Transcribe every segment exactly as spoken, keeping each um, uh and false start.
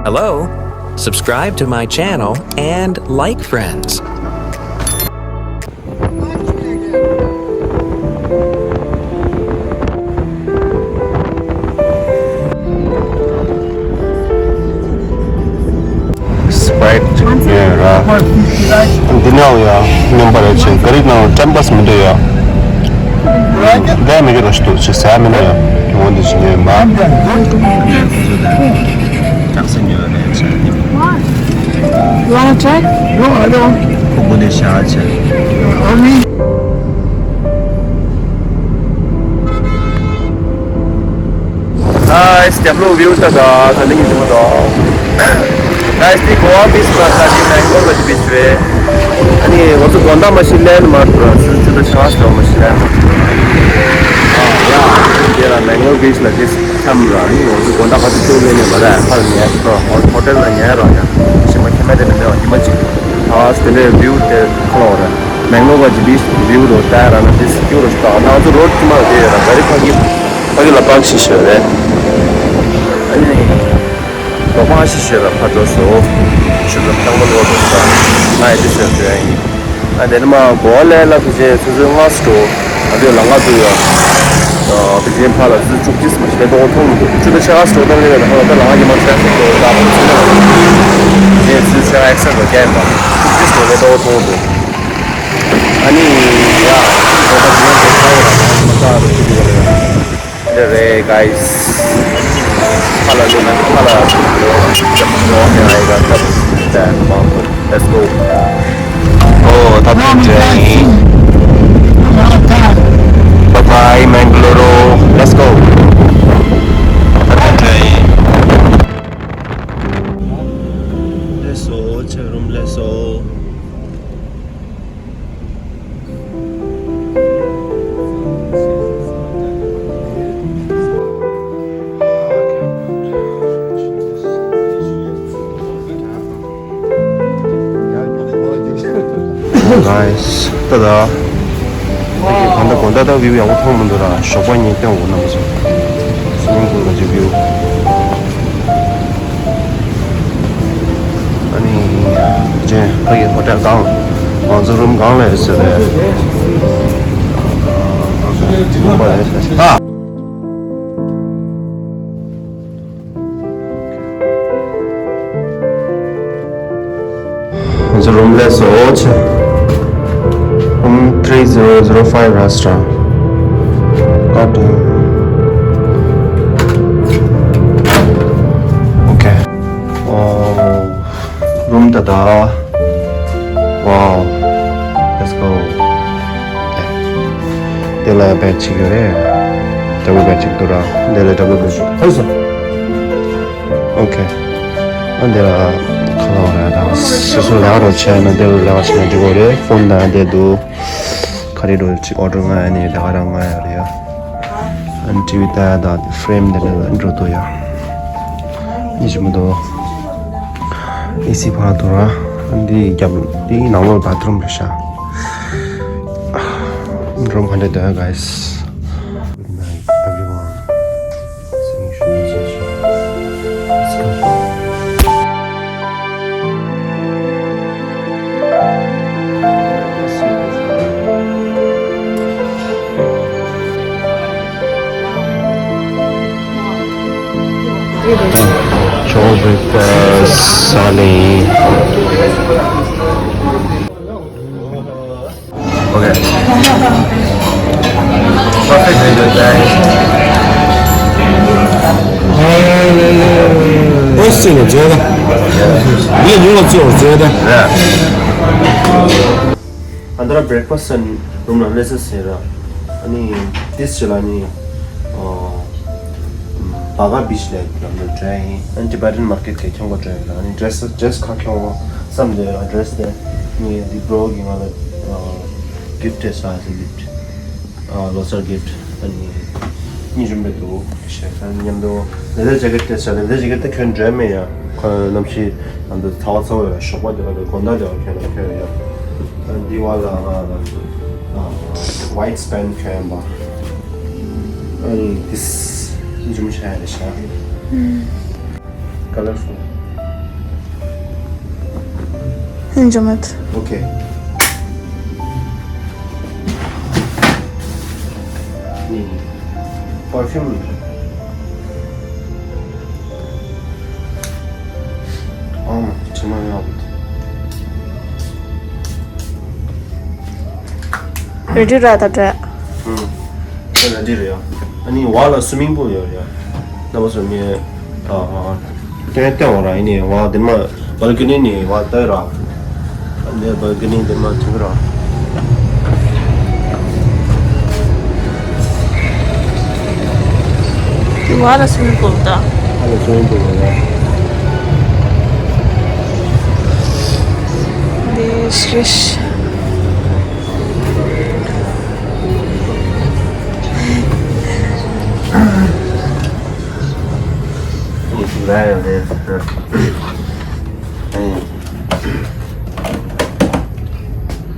Hello? Subscribe to my channel and like friends. Sprite ཡོད་ར། འདི་ནང་ཡ་སྨན་པ་རེད་ཆེ། ག་རེ་ནང་ཀྲམ་པ་སི་མི་འདུག་ཡ། ད་མི་འདུག་ར་ཞུ་དུ་ཆེ་ཟ་མི་འདུག་ཡ། དེ་འོ་འདི་ཞིག་ཉོས་མ། ཀྲམ་པ་སི་ཉོས་རེད་ཆེ། You wanna try? No, I don't. ཁོ་དེ་ཤ་ཆེ། Guys, རྒྱབ་ལོགས་བིའུ་ལྟ་ད་ད་ལིང་ཡིན་མ་དང་། Guys, འདི་གོ་ཝ་བིཆ་ལ་ད་འདི་མེང་ལོར་གྱི་བིཆ་རེད། ཨ་ནི་ང་ཚོ་དགོང་དག་མ་ཤི་ལན་མར་ད་སུ་ཆུ་ད་ཆ་ཤ་མ་ཤི་ལན། ཨ་ཡ། འདི་ལ་མེང་ལོར་བིཆ་ལ་འདི་འཁྱམས་ར། ཨ་ནི་ང་ཚོ་དགོང་དག་ག་ཚོད་ལེན་ནས་མ་ར་ཕར་ཉལ་ཧོ་ཧོ་ཊེལ་ལ་ཉལ་ར་ཡ། ཞིམ་མ་ཁྱད་མེད་དེ་ནས་མེད་བ་ཉི་མ་གཅིག་ཨ་དེ་འདྲའི་བིའུ་དེ་ཁ་ལོ་ར། མེང་ལོར་གྱི་བིཆ་བིའུ་རོ་ད་ར་ན་དེ་སི་ཀྱུ་རོ་ཤ་ད་ང་ཚོ་རོ་ཁྱི་མ་དེ་ཡོད་ར། ག་རེ་ཕ་གི་ཕ་གི་ལ་པག་ཤི་ཤོད་རེད། ཨ་ནི་ལོ་པག་ཤི་ཤོད་ར་ཕ་འགྲོ་སོ། ཤུ་ག་ཐང་པ་ལོ་རོ་ཤ་ད་ང་ཡི་དེ་ཤོད་དེ་ཡིན། ཨ་དེ་ནི་མ་གོ་ལེ་ལ་དེ་ཆེ་ཚོ་ཚོ་ང་སི་ཏོ། ཨ་དེ་ལ་ང་ཚོ་ཡོད། ཨ་དེ་ཆེ་ཕ་ལ་ཚོ་ཅུག་ཅིས་མ་ཤི་ལེ་ཏོ་ཐོང་མི་འདུག་ཆུ་དེ་ཆ་ང་སི་ཏོ་ད་ལེ་ལ་ཧ་ལ་ད་ལ་ང་གི་མ་ཤ་སི་ཏོ་ད་ཚོ་ཚོ་ཆ་ང་ཨེག་སན་ལ་རྒྱ་ཡིན་པ། ཅུག་ཅིས་ལ་ལེ་ཏོ་ཐོང་མི་འདུག་ཨ་ནི་ཡ། འདི་རེད་guys། ཁ་ལ་འདི་ན་ཁ་ལ་འདི་ན་ཁ་ལ་འདི་ན། Let's go. ཨོ་ད་ཐེངས་འདྲ་ཡིན། Bye bye Mangalore. Let's go. ད་ཐེངས་འདྲ་ཡིན། ལེགས་སོ། ཆེ་རུམ་ལེགས་སོ། Guys, ད་ད། ད་གི་གང་ལྟར་གང་ལྟར་ད་བིའུ་ཡག་པོ་མཐོང་མི་འདུག་ར། ཞོགས་པ་ཉིན་སྟོན་འོ་ན་མ་སོང་། སི་མིང་པུལ་ག་ཅིག་བིའུ། ཨ་ནི་ཅན་ཕ་གི་ཧོ་ཊེལ་གང་། ང་ཚོ་རུམ་གང་ལ་ཡོད་ཟེར་རེད། རུམ་པ་ཡོད་ཟེར། ཨ། ང་ཚོ་རུམ་ལས་སོ་ཆེ། Room three zero zero five Rastra. God damn. Okay. Oh, room ད་ད། Wow. Let's go. དེ་ལ་བེད་ཅིག་ཡོད་རེད། ཌབ་བལ་བེད་ཅིག་འདུག་ར། དེ་ལ་ཌབ་བལ་བེད་ཅིག་ཧོལ་སོ། ཨོ་ཁེ། ཨ་འདི་ལ་ཁ་ལག་རེད་དང་སོ་སོ་ལས་ཀ་རོ་བྱས་ན་དེ་ལ་ལས་ཀ་བྱས་ན་འགྲིག་གོ་རེད། ཕོན་དང་དེ་འདུག་ཁ་རི་རོ་ཅིག་ཨོ་ཌར་ང་ཡ་ནི་ལས་ཀ་རང་ང་ཡ་རེད་ཡ། ཨ་ཊི་ཝི་ལྟ་ཡ་དང་ཕི་རེམ་དེ་ལ་འགྲོ་འདུག་ཡ། ཉི་ཞིག་མི་འདུག་ཨེ་སི་ཕར་འདུག་ར། ཨ་འདི་རྒྱབ་འདི་ནང་ལོགས་བྷ་ཐི་རུམ་རེད་ཤག་རུམ་ག་འདྲ་འདུག་ཡ་གཱས། Good night, everyone. Sing Shubha Session. Let's go. Chocolate breakfast, Sally. Okay. Perfect video, guys. ཨོ་སི་ལ་མཛོད་ད། ངས་ཉུང་ལ་བཙོས་པར་མཛོད་ད། Yeah. ཨ་འདི་ར་breakfast and room ལ་སླེབས་ས་ཟེར་ར། ཨ་ནི་this ཅི་ལ་ནི་ཨ་བ་ག་བིཆ་ལ་ལམ་ལ་འགྲོ་ཡིན། ཨ་ནི་Tibetan market གི་ཁྱོང་ག་འགྲོ་ཡིན་ར། ཨ་ནི་dress dress ཁ་ཁྱོང་བ་བསམ་དེ་ར། Dress དེ་ནི་འདི་bro གི་ང་ལ་gift དེ་ས་ཟེར། Gift ཨ་ལོ་གསར་gift ཨ་ནི་གཉིས་བྱུང་བས་འདུག་ཞེས་ཨ་ནི་མཉམ་དུ་leather jacket དེ་ས། Leather jacket དེ་ཁྱོད་འགྲོ་མེད་ཡ། ཁོ་གནམ་གཤིས་ཨ་འདི་ཚ་བ་ཚ་བ་ཡ། ཞོགས་པ་དེ་ག་དེ་དགོང་དག་དེ་བ་ཁྱོད་ལ་ཁྱོད་ཡ། ཨ་འདི་བ་ལ་ང་ལ་ཨ་white span ཁྱོད་ཡིན་པ། ཨ་ནི་this འཇུམ་ཆ་ཡ་རེད་ཤག Colorful. ནི་འཇོ་མ་ཐུ། ཨོ་ཁེ། ནི་པར་ཕིའུམ། ཨམ་ཁྲི་མ་ཡག་པོ་འདུག་རེ་ཌི་ར་ད་དྲ། ཨུམ། ད་རེ་ཌི་རེད་ཡ། ཨ་ནི་བ་ལ་སུ་མིང་པུལ་ཡོད་རེད་ཡ། ན་བ་སུ་མི་ཨ་ཨ། ཏན་ཏན་འོ་ར་ཡིན་ནི་བ་དེ་མ་བལ་ཀི་ནི་ནི་བ་ཏའི་ར། ཨ་ནི་བལ་ཀི་ནི་དེ་མ་ཐུག་ར། དེ་བ་ལ་སུ་མིང་པུལ་ད། བ་ལ་སུ་མིང་པུལ་ཡོད་རེད། དེ་ཤི་ཤི།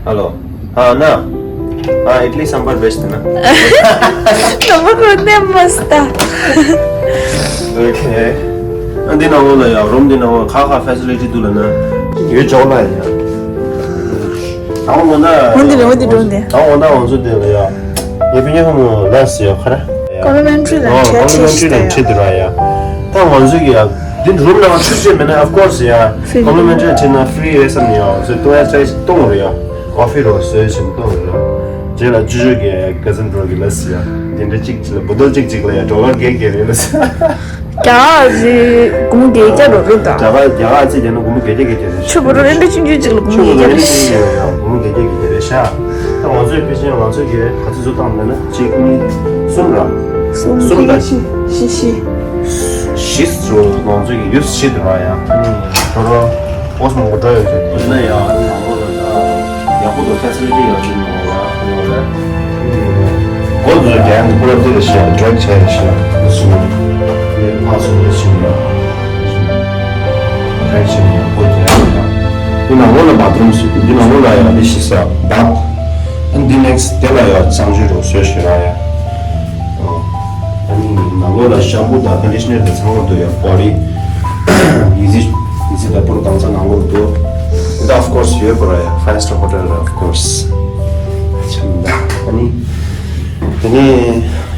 हेलो। हाँ ना। हाँ, इडली सांभर भेज देना। नंबर खोदने मस्त था। ओके। འདི་ནང་ལོགས་ལ་ཡ་རུམ་འདི་ནང་ལོགས་ཁ་ཁ་ཕེ་སི་ལི་ཊི་འདུག་ལ་ན། ཡོད་ཅོག་ལ་ཡ། དང་པོ་ན། འོན་ཏེ་རེད། འོན་ཏེ་འགྲོ་འདི། དང་པོ་ན་ང་ཚོ་འདི་ལ་ཡ། ཡ་པི་ཉོ་ཧོ་མོ་ལ་སི་ཡ་ཁ་ར། Complimentary ལ་ཨོ་འཁྲིད་ཁོམ་པི་ལི་མེན་ཊི་རི་ལ་འཁྲིད་དེ་ར་ཡ། ད་ང་ཚོ་གི་ཡ། འདི་རུམ་ནང་ཆུ་ཆེ་མེད་ན་of course ཡ། Free ཁོམ་པི་ལི་མེན་ཊི་རི་འཁྲིད་ན་ཕི་རི་རེད་བསམ་ནས་ཡ། ང་ཚོས་ཏོ་ཡ་ཅའི་གཏོང་རེད་ཡ། ཀོ་ཕི་རོ་སོས་བྱིན་གཏོང་རེད་ཡ། རྗེས་ལ་ཅུ་ཅུ་གི་ཀ་ཛིན་བྷྲོ་གི་ལ་སི་ཡ། དེ་འདྲ་གཅིག་ཅིག་ལ་བུ་དོ་གཅིག་ཅིག་ལ་ཡ་ཌོ་ལར་བརྒྱད་བརྒྱད་རེད་ལ་སི། རྒྱ་གར་གྱི་སྒོར་མོ་བརྒྱད་བརྒྱ་རོ་རེད་ད། རྒྱ་གར་རྒྱ་གར་ཚིག་བརྒྱབ་ན་སྒོར་མོ་བརྒྱད་བརྒྱ་བརྒྱད་བརྒྱ་རེད། ཆུ་བུ་རུ་རེ་འདྲ་ཆུང་ཆུང་ཅིག་ལ་སྒོར་མོ་ཆུ་བུ་བརྒྱད་བརྒྱ་རེ་རེད་ཤག་ཡ་ཡ་སྒོར་མོ་བརྒྱད་བརྒྱ་བརྒྱད་བརྒྱ་རེད་ཤག་ད་ང་ཚོའི་ཕི་ཤིང་ང་ཚོས་ཀྱི་ག་ཚོད་བཟོ་སྟངས་ལབ་ན་གཅིག་གཉིས་གསུམ་ར། གསུམ་གསུམ་དང་བཞི་བཞི་བཞི། བཞི་བཟོ་ང་ཚོས་ཀྱི་ཡུས་བཞི་དུ་ར་ཡ། ཨ་ནི་ཁྲོ་རོ་ཨོ་སི་མང་པོ་འགྲོ་ཡོད་ཟེར་དུས་ན་ཡ་ཨ་ནི་ནང་ལོགས་ལ་ད་ཡག་པོ་འདུག་ཕེ་སི་ལི་ཊི་ཡག་ཅིག་ནང་ལོགས་ལ་ཡོད་རེད། སྒོ་འཛུལ་རྒྱག་ཡང་ཁོ་ར་འདི་རེད་ཤག་ཌི་རེག་བྱས་རེད་ཤག་སུ་ནི་ཕ་སུ་ནི་ཕྱིན་ལ་ཌི་རེག་ཤན་ཡང་སྒོ་རྒྱག་ཡང་འདི་ནང་ལོགས་ལ་བཱ་ཐི་རུམ་ཞིག་འདི་ནང་ལོགས་ལ་ཡང་འདི་ཤི་ས་བདག་ཨ་འདི་ནེག་སི་དེ་ལ་ཡང་གཙང་བཅོས་རོགས་བཟོས་ཤིག་ར་ཡ། ཨ་ནི་ནང་ལོགས་ལ་ཤམ་པུ་དང་ཀོན་ཌི་ཤི་ནར་དང་ཚང་མ་འདུག་ཡ། བོ་ཌི་ཨི་ཛི་ཨི་ཛི་ད་པུར་གང་ཚང་ནང་ལོགས་འདུག་འདི་of course ཡོད་པ་ར་ཡ། ཕའིབ་སི་ཊར་ཧོ་ཊེལ་ལ་of course ཆ་མི་འདུག་ཨ་ནི། དེ་ནས་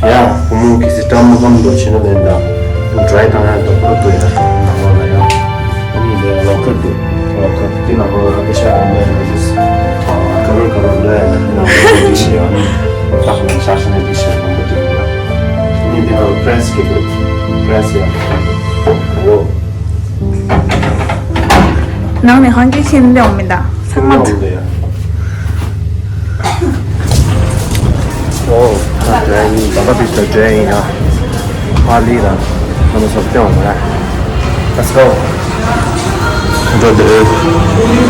ཡ་བུ་མོ་གི་སི་ཀྲམ་མོ་ཀམ་འདུག་བྱེད་ན་ལེན་དང་ཌ་རའི་བཏང་ཡ་དོ་པོ་འདུག་ཡ། ནང་ལོགས་ལ་ཡ་ཨ་ནི་ལོ་ཀར་འདུག་ལོ་ཀར་དེ་ནང་ལོགས་ལ་ཨ་ཀི་ཤ་ར་ལ་ཡ་ན་ཇུས་ཀ་ལོར་ཀ་ལོར་ལ་ཡ་ན་དེ་ནང་ལོགས་ལ་ཇུས་ཡ་ནི་ཏག་ནང་ཤར་ཤ་ན་ཇུས་ཡ་ནང་ལོགས་འདུག་ཡ། ཨ་ནི་དེ་ནང་པྲེ་སི་གི་འདུག་པྲེ་སི་ཡ་འོ། ནང་ནས་ཧང་གི་ཁྱིམ་ལེའོ་མི་འདའ་ཚང་མ་འདུག་ཨོ། ད་འདྲ་ཡིན། ད་ལྟ་བི་ད་འདྲ་ཡིན་ཡ། ཧ་ལི་ར། ཁ་ན་སོགས་སྐྱོང་བ་ར། Let's go. འགྲོ་འདོད།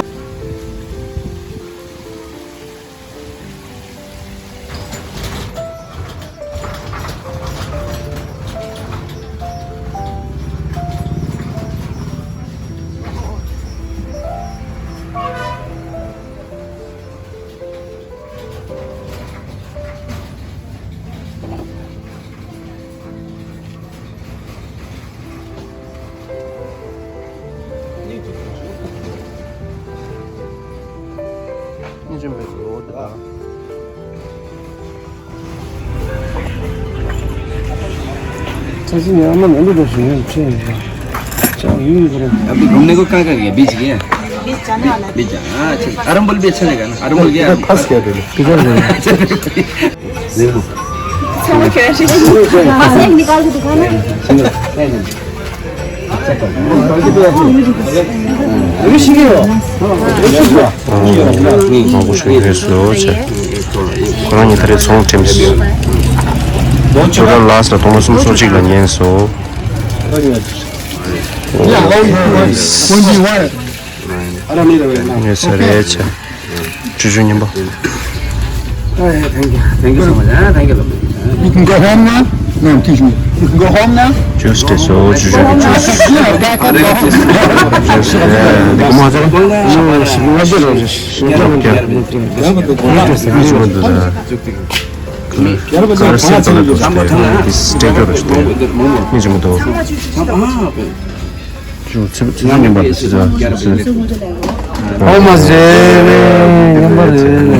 चाची ने आना मैंने तो सुनिया अच्छे हैं। चाल यूं ही करो। अभी घूमने को कहाँ कहाँ गया? बीच गया? बीच जाने वाला है। बीच जाना, हाँ, अच्छा। अरम्बुल भी अच्छा जगह ना। अरम्बुल गया? फंस गया। किधर गया? देखो। निकाल के दिखाना। ཨོ། མང་པོ་ཞིག་སླེབས་སོང་ཆེ། ཁོ་རང་ཉིད་ད་རེས་ཚོང་ཁྲིམས་སུ། ཁྱོད་རང་ལགས་ལ་དུང་ཕྱུར་སུམ་ཅུ་སོ་གཅིག་ལ་ཉན་སོང་། ཉོས་ས་རེད་ཆ། ཅུ་ཅུ་མཉམ་པོ། Thank you. Thank you so much. Ah, thank you. Go home now. No, teach me. Go home now. Just so ཅུ་ཅུ་གི་ཅུས། Yeah, that one. Just, yeah. འདི་གོ་མ་ཚར། ཀ་ར་སེ་ཀ་ལ་དུ་སྟེ་ཀ་ར་དེ་སྟེ་ཀ་ར་སྟེ་ནི་ཅི་མོ་དོ། ཅུ་ཅུ་ཉམས་པ་དུ་སི་ཟ་སི། ཨོ་མ་ཟེར་རེད། མཉམ་པ་རེད།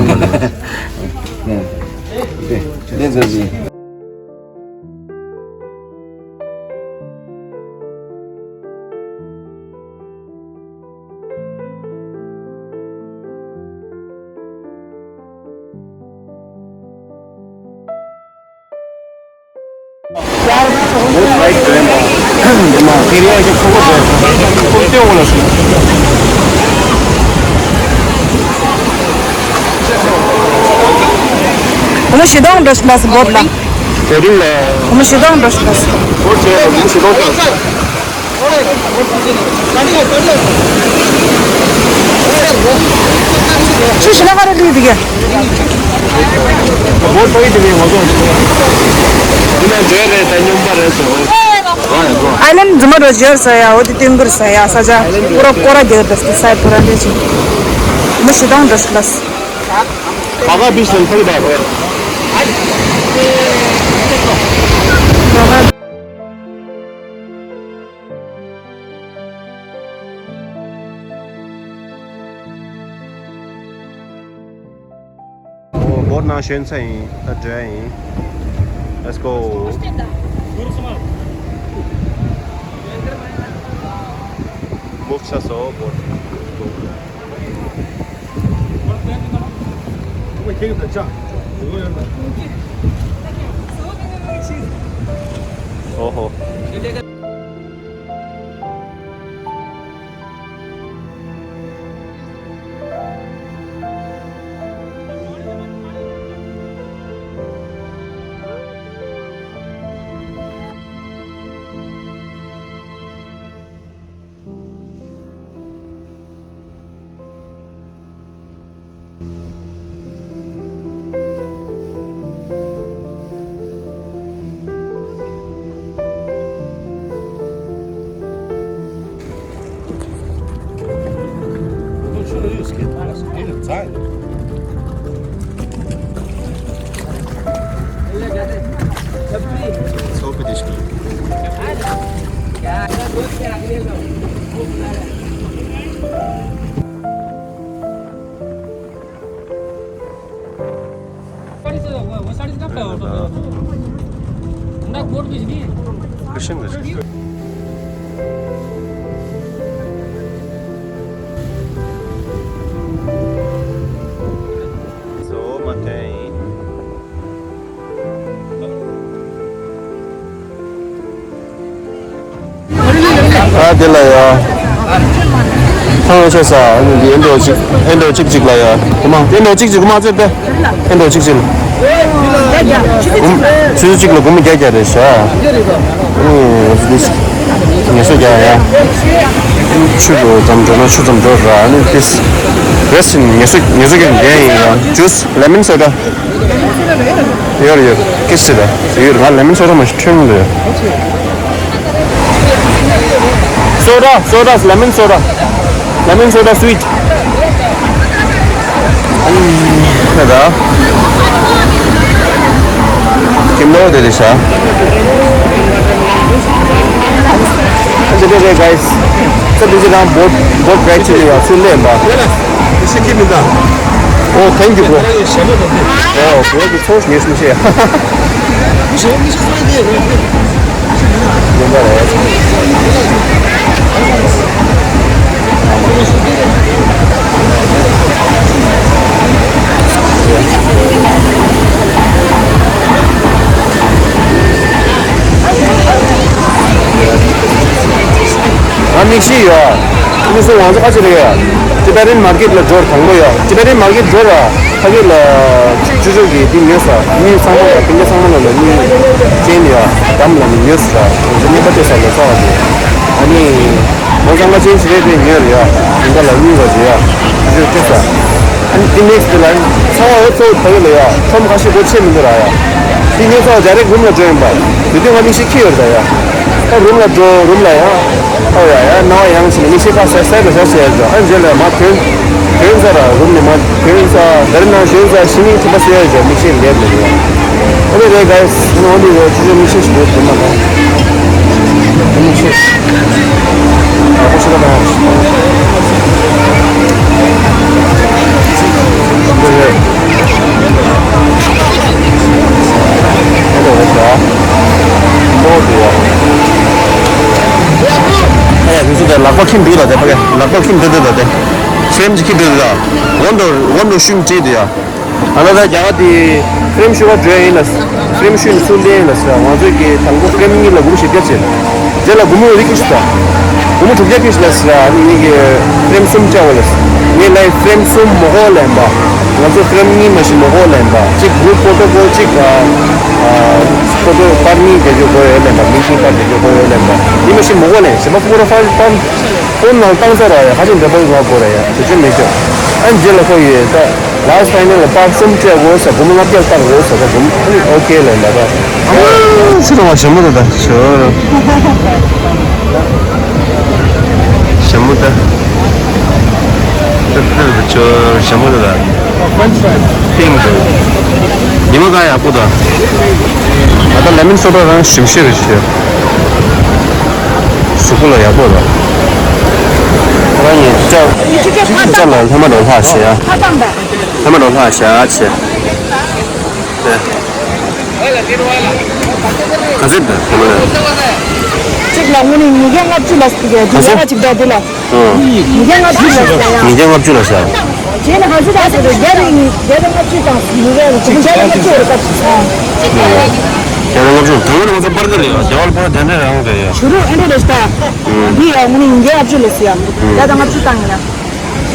ནས་ནས་ནས་ནས། ཁོ་མོ་ཞེ་སྡང་འདྲ་ཞིག་ལ་སི་བོད་ལ། དེ་རིང་ལ། ཁོ་མོ་ཞེ་སྡང་འདྲ་ཞིག་ལ་སི། བོད་ཆེ་ལ་ཁོ་མོ་ཞེ་སྡང་འདྲ་ཞིག་ཆུ་ཞི་ལ་ག་རེ་ལུས་འདུག་གས། བོད་ཕ་ཡི་དེ་བས་ངོ་ཚོང་ཞིག་འདི་ན་འབྲས་རེད། ད་སྨྱོན་པ་རེད་ཟེར་བ། ཨ་ལན་རྫུན་མ་རོ་ཇེར་ས་ཡ། འོ་དེ་ཏིང་གུར་ས་ཡ། ས་ཆ་པུ་ར་ཀོ་ར་རྒྱག་དུ་ས་ཡ། པུ་ར་འདྲ་ཆེ། མི་ཞེ་སྡང་འདྲ་ཞིག་ལ་སི། ཁ་ཁ་བིས་ལན་ཕུལ་བ། བོད་ནང་ཞོན་ཚར་ཡིན། ད་འགྲོ་ཡ་ཡིན། Let's go. མུག་ཆ་སོ་བོད། ཨོ་ཧོ། ཨ་དེ་ལ་ཡ། ཐང་ཆད་ས། ཨེ་འགྲོ་གཅིག་ཨེ་འགྲོ་གཅིག་གཅིག་ལ་ཡ། གོ་མ་ཨེ་འགྲོ་གཅིག་གཅིག་གོ་མ་ཚེ་པེ། ཨེ་འགྲོ་གཅིག་གཅིག་ལ། ཆུ་ཚོད་གཅིག་ལ་སྒོར་མོ་བརྒྱ་བརྒྱ་རེད་ཤག་ངལ་གསོ་རྒྱག་ཡ། ཆུ་ལོ་ཙམ་འགྲོ་ན་ཆུ་ཙམ་འགྲོ་ར། ཨ་ནི་ཏིས་རེས་ངལ་གསོ་ངལ་གསོ་རྒྱག་མཁན་ཡིན་ཡ། ཇུས་ལེ་མོན་སོ་ཌ། ཡོད་རེད་ཡོད་རེད། ཀི་སི་རེད་ཡོད་རེད། ང་ལེ་མོན་སོ་ཌ་མ་ཞིག་ཁྲོན་འདུག་སོ་ཌ་སོ་ཌ་ལེ་མོན་སོ་ཌ། ལེ་མོན་སོ་ཌ་སུ་ཝིཊ། ཨ་ནི་ད་ཁྱིམ་ལོ་དེ་རེད་ཤག་འདི་འདྲ་རེད་guys། ས་འདི་ཚོ་རང་བོད་བོད་བེད་ཆེ་ཡོད་ཚུལ་ལས་པ། ཨོ་thank you bro། ཨོ་བོད་ཀྱི་ཚོགས་ངེས་སུ་ཤེས། ཡོང་པ་རེད། ང་མིག་ཤེས་ཡོད། མིག་སུ་ང་ཚོ་ཁ་ཆེ་རེད་ཡ། Tibetan market ལ་འགྲོ་དང་པོ་ཡ། Tibetan market འགྲོ་ར། ཕ་གི་ལ་ཅུ་ཅུ་གི་འདི་ཉོས་ས། གཉིས་ཚང་མ་ལ་ཕན་ཆད་ཚང་མ་ལ་ལ་གཉིས་ཅན་ཡ། འདམ་ལ་ནི་ཉོས་ས། ང་ཚོ་གཉིས་པ་དེ་ས་ལ་ཚ་བ་དེ། ཨ་ནི་ང་ཚང་མ་ཅན་ཞིག་རེད་པས་ཉོས་རེད་ཡ། དེ་འདྲ་ལ་གཉིས་པ་ཞིག་ཡ། ཅུ་ཅུ་དེ་ས། ཨ་ནི་འདི་next དེ་ལ་ཚ་བ་འོ་ཚོ་ཕ་གི་ལ་ཡ། ཁྲོམ་ཁ་ཤས་སྒོ་ཕྱེ་མི་འདུག་ར་ཡ། འདི་ཉོས་ཚ་བ་direct རུམ་ལ་འགྲོ་ཡིན་པ། དེ་དུས་ང་མིག་ཤེས་ཁྱི་ཡོད་རེད་ད་ཡ། ད་རུམ་ལ་འགྲོ་རུམ་ལ་ཡ། ཨོ་ཡ་ཡ་རྣ་བ་ཡང་ཕྱིན་ནས་མིག་ཤེལ་ཁ་གསལ་གསལ་དུ་བཞག་བྱས་ཡོད། ཨ་རྗེས་ལ་མ་ཐོན་ཐོན་ས་ར་རུམ་ནས་མ་ཐོན་ས་ག་རེ་ནང་ཞོན་ས་ཤི་མིག་ཐུམ་པ་གསལ་ཡོད། མིག་ཤེལ་ལེབ་ནས་ཡོད། ཨོ་རེད་རེད་guys། ཨ་ནི་འོ་འདི་ཡོད། ཅི་ཅི་མིག་ཤེལ་ཞིག་ཡོད་དེ་མ་གཏོགས་མིག་ཤེལ་ཡག་པོ་ཞིག་ལ་མ་ཡོང་། ཨ་ཡ། དེ་ཚོ་དེ་ལག་པ་ཁྱིམ་འདུག་ལ་དེ་ཕ་གི་ལག་པ་ཁྱིམ་འདུག་འདུག་ལ་དེ་ཧྥེམ་ཅིག་ཁྱིམ་འདུག་འདུག་ལ། ཝན་ཌོ་ཝན་ཌོ་ཤུན་ཅིག་འདུག་ཡ། ཨ་ལ་ད་རྒྱ་གར་དེ་ཧྥེམ་ཤུ་བ་འགྲོ་ཡིན་ལ། ཧྥེམ་ཤུན་སུ་ལེན་ལ་ཟེར། ང་ཚོས་ཀྱི་དང་པོ་ཧྥེམ་གཉིས་ལ་སྒོར་བཞི་བརྒྱ་བྱེད། རྗེས་ལ་སྒོར་མོ་རིགས་ཀྱི་ཞིག་དང་། སྒོར་མོ་དྲུག་བརྒྱ་ཀྱི་ཞིག་ལ་ཟེར། ཨ་ནི་ངེད་ཀྱི་ཧྥེམ་གསུམ་སྤྲད་བ་ལ་ཟེར། ངས་ལའི་ཧྥེམ་གསུམ་མོ་གོ་ལེན་པ། ང་ཚོ་ཧྥེམ་གཉིས་མ་གཞི་མོ་གོ་ལེན་པ། གཅིག་གུ་ཕོ་ཊོ་གོ་གཅིག་ཨ་ཕོ་ཊོ་པར་གཉིས་རྒྱག་རྒྱུ་དགོས་ཡོད་ལེན་པ། མི་གཉིས་པར་རྒྱག་རྒྱུ་དགོས་ཡོད་ལེན་པ། ཡིན་མ་གཞི་མོ་གོ་ལེན་ཞེ་མ་ཕོ་ཊོ་ཕར་ཕར་ཕོན་ནང་བཏང་ཚར་ར་ཡ། ཁ་ཆེམས་འདྲ་པོ་ང་དགོས་ར་ཡ། དེ་ཚོ་མི་སྐྱོ། ཨ་རྗེས་ལ་ཁོ་ཡོད་ད། ལཱ་སི་ཊི་ཕའི་ནལ་ལ་པར་གསུམ་སྤྲད་དགོས་ཟེར། སྒོར་མོ་ལྔ་བརྒྱ་བཏང་དགོས་ཟེར། ད་སྒོར་མོ་ཨ་ནི་ཨོ་ཁེ་ལབ་ན་ད། ཨ་ཚེ་རིང་བ་ཞྭ་མོ་ད་ད་ཞོར། ཞྭ་མོ་ད། ད་ད་ད་ཞོར་ཞྭ་མོ་ད་ད། ཧྥེང་ད། ཉི་མ་ག་ཡག་པོ་ད། ད་ལེ་མོན་སོ་ཌ་རང་ཞིམ་ཤོས་རེད་ཤོད། གཟུགས་པོ་ལ་ཡག་པོ་རེད། ཁོ་རང་ཉིད་སྐྲ་སྐྲ་ལ་ལྷ་མ་འགྲོ་ལྷག་ཤེས་ཡ། ལྷ་མ་འགྲོ་ལྷག་ཤ་ཆེ། ག་ཚད་འདྲ་ཁོ་ལ། གཅིག་ལ་དངོས་གནས་ཉིས་བརྒྱ་ལྔ་བཅུ་ལ་ཟེར་གྱི་འདུག་ག་གཅིག་འདྲ་འདི་ལ། ཉིས་བརྒྱ་ལྔ་བཅུ་ལ་ཟེར་ཡ། ཉིས་བརྒྱ་ལྔ་བཅུ་ལ་ཟེར། བྱས་ན་ག་ཚོད་ཆགས་ཟེར་དུས་བརྒྱ་དང་ཉིས་བརྒྱ་དང་ལྔ་བཅུ་དང་ཉིས་བརྒྱ་དང་བརྒྱ་དང་ལྔ་བཅུ་ཡོད་རེད་ད། བརྒྱ་དང་ལྔ་བཅུ། ད་ང་ཚོ་པར་ཀ་རེད་ཡ། རྒྱ་བལ་པར་དེ་འདྲ་རང་རེད་ཡ། ཞུ་རུ་ཨེ་འདྲ་རེད་ད། འདི་ཡ་དངོས་གནས་ཉིས་བརྒྱ་ལྔ་བཅུ་ལ་ཟེར་ཡ། བརྒྱ་དང་ལྔ་བཅུ་བཏང་ཡིན་ན།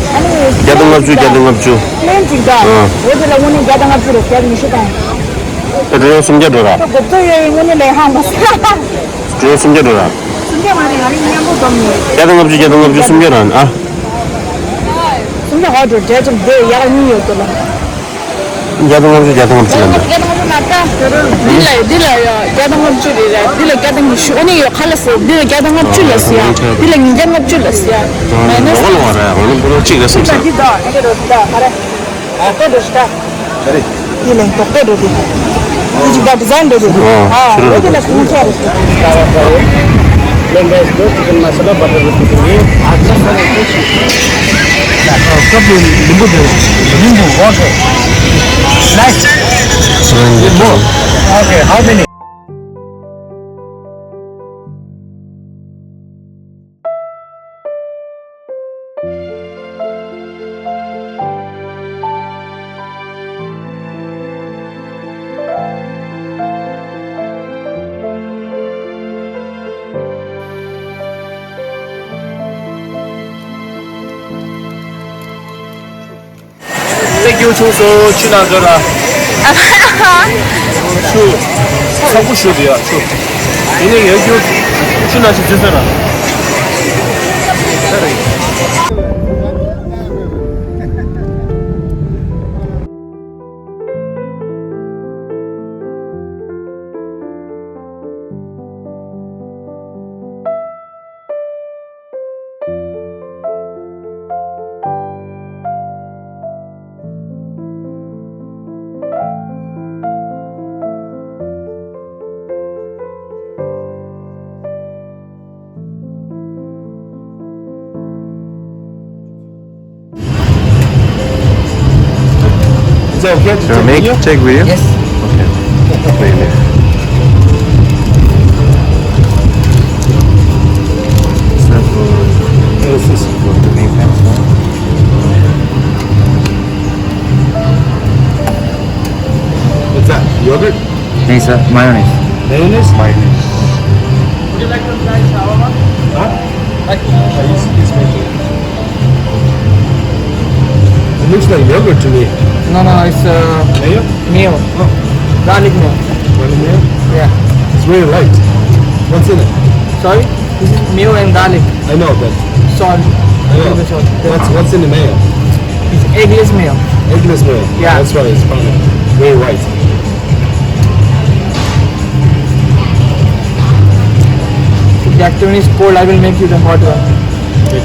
ཨ་ནི། བརྒྱ་དང་ལྔ་བཅུ། བརྒྱ་དང་ལྔ་བཅུ། ལན་གཅིག་ད། ཨ། འོ་དེ་ལ་དངོས་གནས་བརྒྱ་དང་ལྔ་བཅུ་རེད། བརྒྱ་དང་ཉི་ཤུ་དང་། ད་དེ་ཡང་སུམ་བརྒྱ་འགྲོ་ར། ད་གོབ་ཏོ་ཡོད་ཡིན་དངོས་གནས་ལས་ཧང་མ་ས། དེ་ཡང་སུམ་བརྒྱ་འགྲོ་ར། སུམ་བརྒྱ་མ་རེད། ང་རང་མཉམ་པོ་སྡོམ་ཡོད། བརྒྱ་དང་ལྔ་བཅུ། བརྒྱ་དང་ལྔ་བཅུ། སུམ་བརྒྱ་ར་ཨ། སུམ་བརྒྱ་ཧ་འགྲོ་འདྲ་ཅིག་དེ་ཡག་གཉིས་ཡོད་དོ་ལ། བརྒྱ་དང་ལྔ་བཅུ། བརྒྱ་དང་ལྔ་བཅུ་ལ་འདི། བརྒྱ་དང་ལྔ་བཅུ་མ་རེད་ད། འདི་ལ་འདི་ལ་ཡ་བརྒྱ་དང་ལྔ་བཅུ་རེད་ར། འདི་ལ་བརྒྱ་དང་ཉི་ཤུ། ཨ་ནི་ཡོད་ཁ་ལ་ཟེར། འདི་ལ་བརྒྱ་དང་ལྔ་བཅུ་ལ་ཟེར་ཡ། འདི་ལ་ཉིས་བརྒྱ་ལྔ་བཅུ་ལ་ཟེར་ཡ། མ་ཡིན་ན། ལོག་ལོག་ར་ཡ། ང་ནི་པོ་ལོ་གཅིག་རེད་བསམ་ས། འདི་ད་འདི་རོ་འདི་ད་ག་རེ། ཨ་ཏོ་འདྲ་ཞིག་ད། ག་རེ། དེ་ལས་མདོག་དཔེ་འགྲོ་དེ། དེ་ཅིག་ད་ཌི་ཛའིན་འགྲོ་དེ། ཨ། ཨ་ཞུ་རོགས། དེ་ལ་སྐུ་ཚེ་རེད། Plain rice, chicken masala, butter with chicken. Cup limbu de limbu water. Nice. Limbu. Okay, how many? ཏེ་ཀྱུ་ཆུ་སོ་ཆུ་ནང་འཛུལ་ར། ཆུ། ཚ་པོ་ཞུ་དུ་ཡ་ཆུ། དེ་ནས་ཡོད་རྒྱུ་ཆུ་ནང་ཞིག་འཛུལ་ཟེར་ར། Is it okay to take video? Take video? Yes. Okay. Wait a minute. Is that for, yes, yes, for the main things, no? What's that? Yogurt? नहीं sir, mayonnaise. Mayonnaise? Mayonnaise. Would you like to try shawarma? Huh? Like shawarma? Yes, yes, thank you. It looks like yogurt to me. No, no, it's uh, mayo? Mayo. Oh. Garlic mayo. Garlic mayo? Yeah. It's very light. What's in it? Sorry? This is mayo and garlic. I know, but salt. I know. Little bit salt. What's, what's in the mayo? It's eggless mayo. Eggless mayo. Yeah. That's why it's very white. If the afternoon is cold, I will make you the hot one. Okay.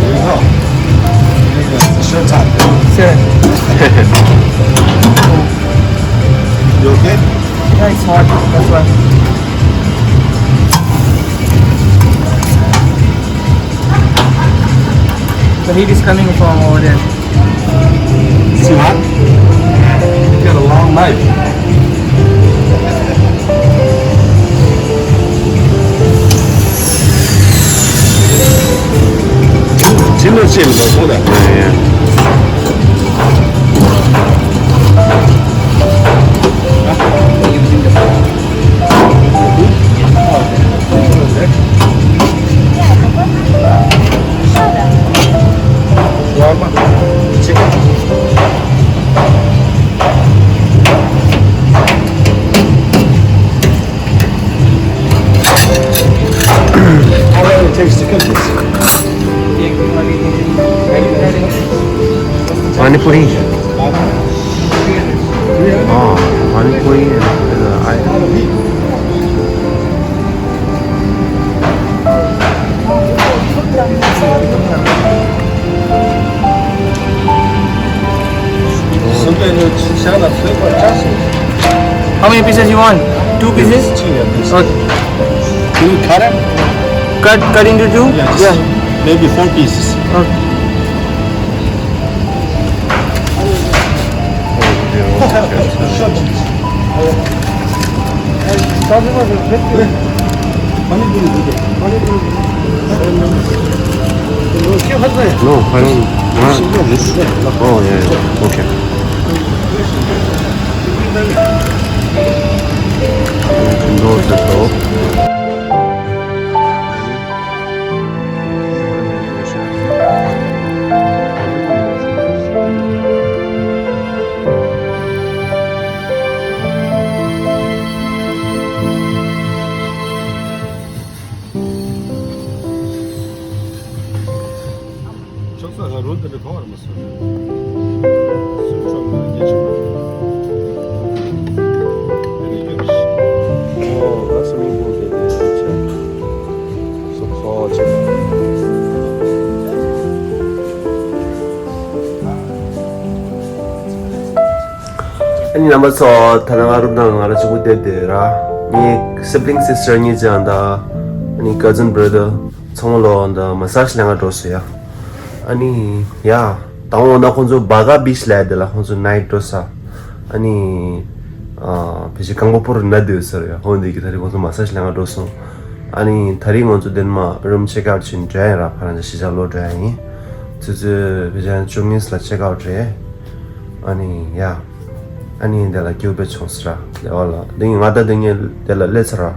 There you go. It's your time. Sir. You okay? Yeah, it's hot. That's why. The heat is coming from over there. See what? Get a long knife. Chill, chill, bro. Hold on. Yeah, yeah. How long it takes to cook this? Pani puri. Oh, pani puri and uh, I. How many pieces you want? Two pieces? Okay. Can you cut it? Cut, cut into two? Yeah, just maybe four pieces. Okay. No, I don't. Huh? This? Oh, yeah, yeah. Okay. No, that's all. ཕྱོགས་ས་ལ་རོལ་དེ་འདྲ་གང་བར་མ་སོང་། སུ་ཕྱོགས་ལ་རྒྱལ་ཆེན་པོ། དེ་ནས་ཡོད་རེད། ཨོ་ད་སུ་མིང་པོ་དེ་དེ་ཆེ། སོག་སོག་ཆེ། ཨ་ནི་རྣམ་པ་ཚོ་ད་ནང་ང་རུབ་ནང་ང་ར་གཅིག་པུ་བསྡད་དེ་ར། ངའི་sibling sister་གཉིས་ཀྱང་ད། ཨ་ནི་cousin brother་ཚང་མ་ལོ་ད་massage་ལེན་ག་འགྲོ་སོང་ཡ། ཨ་ནི་ཡ། དང་པོ་ན་ཁོང་ཚོ་Baga Beach་ལ་དེ་ལ་ཁོང་ཚོ་night་འགྲོ་ས། ཨ་ནི། ཨ་ཕལ་ཆེར་རྐང་པ་སྤོ་རུ་ན་སྡོད་ས་རེད་ཡ། ཧོ་འདི་གི་ད་རེས་ཁོང་ཚོ་massage་ལེན་ག་འགྲོ་སོང་། ཨ་ནི་ད་རེས་ང་ཚོ་དེ་ནས་མ་room check out་བྱེད་འགྲོ་ཡ་ར། ཕ་རང་ཅག་གཞིས་ཆགས་ལོག་འགྲོ་ཡ་ཡིན། ཆུ་ཚོད་ཕལ་ཆེར་བཅུ་གཉིས་ལ་check out་རེད། ཨ་ནི་ཡ། ཨ་ནི་དེ་ལ་སྐྱིད་པོ་བྱུང་ཟེར་ར། ལེ་བ་ལ་དེ་ང་ད་དེ་ངས་དེ་ལ་སླེབས་ཚར་ར།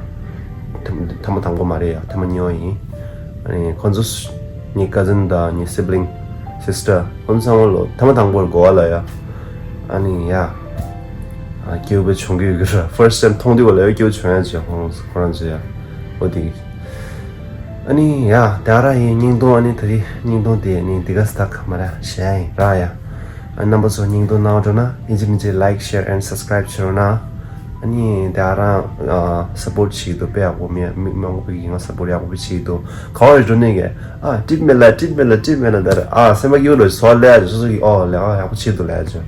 ཐེངས་ཐེངས་མ་དང་པོ་མ་རེད་ཡ། ཐེངས་མ་གཉིས་པ་ཡིན། ཨ་ནི་ཁོ་ཚོ་ངའི་cousin་དང་ངའི་sibling sister་ཁོ་ཚོ་ཚང་མ་ལོ་ཐེངས་མ་དང་པོ་གོ་བ་ལ་ཡ། ཨ་ནི་ཡ། ཨ་སྐྱིད་པོ་བྱུང་གི་ཡོད་གི་ར། first time་མཐོང་དུས་བ་ལ་ཡ་སྐྱིད་པོ་བྱུང་ཡ་ཅེ་ཁོང་ཁོ་རང་ཚོ་ཡ། འོ་དེ། ཨ་ནི་ཡ་ད་ར་ཡིན་སྙིང་སྟོང་། ཨ་ནི་ད་རེས་སྙིང་སྟོང་དེ་ཨ་ནི་འདི་ག་སྟག་མ་ར་བཤད་ཡིན་ར་ཡ། ཨ་རྣམ་པ་ཚོ་སྙིང་སྟོང་གནང་འགྲོ་ན་ཨིན་ཇི་མིན་ཇི་like share and subscribe་བྱེད་རོགས་གནང་། ཨ་ནི་དེ་ཨ་རང་ཨ་support་བྱེད་ཀྱི་འདུག་དཔེ་ཡག་པོ་མི་མི་མང་པོ་གིས་ང་support་ཡག་པོ་བྱེད་ཀྱི་འདུག་ག་བ་རེད་འགྲོ་ནས་གས་ཨ་treat་མེད་ལ་treat་མེད་ལ་treat་མེད་ལ་ད་རེད་ཨ་སེམས་པ་སྐྱིད་པོ་རེད་སོ་ལས་ཨ་སོ་སོ་གིས་ཨོ་ལས་ཨ་ཡག་པོ་བྱེད་འདུག་ལས་ཨ་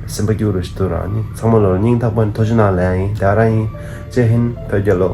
སེམས་པ་སྐྱིད་པོ་རེད་ཞིག་འདུག་ར། ཨ་ནི་ཚང་མ་ལོ་སྙིང་ཐག་པ་ནས་ཐུགས་རྗེ་གནང་ལས་ཨ་ཡིན་དེ་ཨ་རང་ཡིན། ཇེ་ཧིན། བོད་རྒྱལ་ལོ།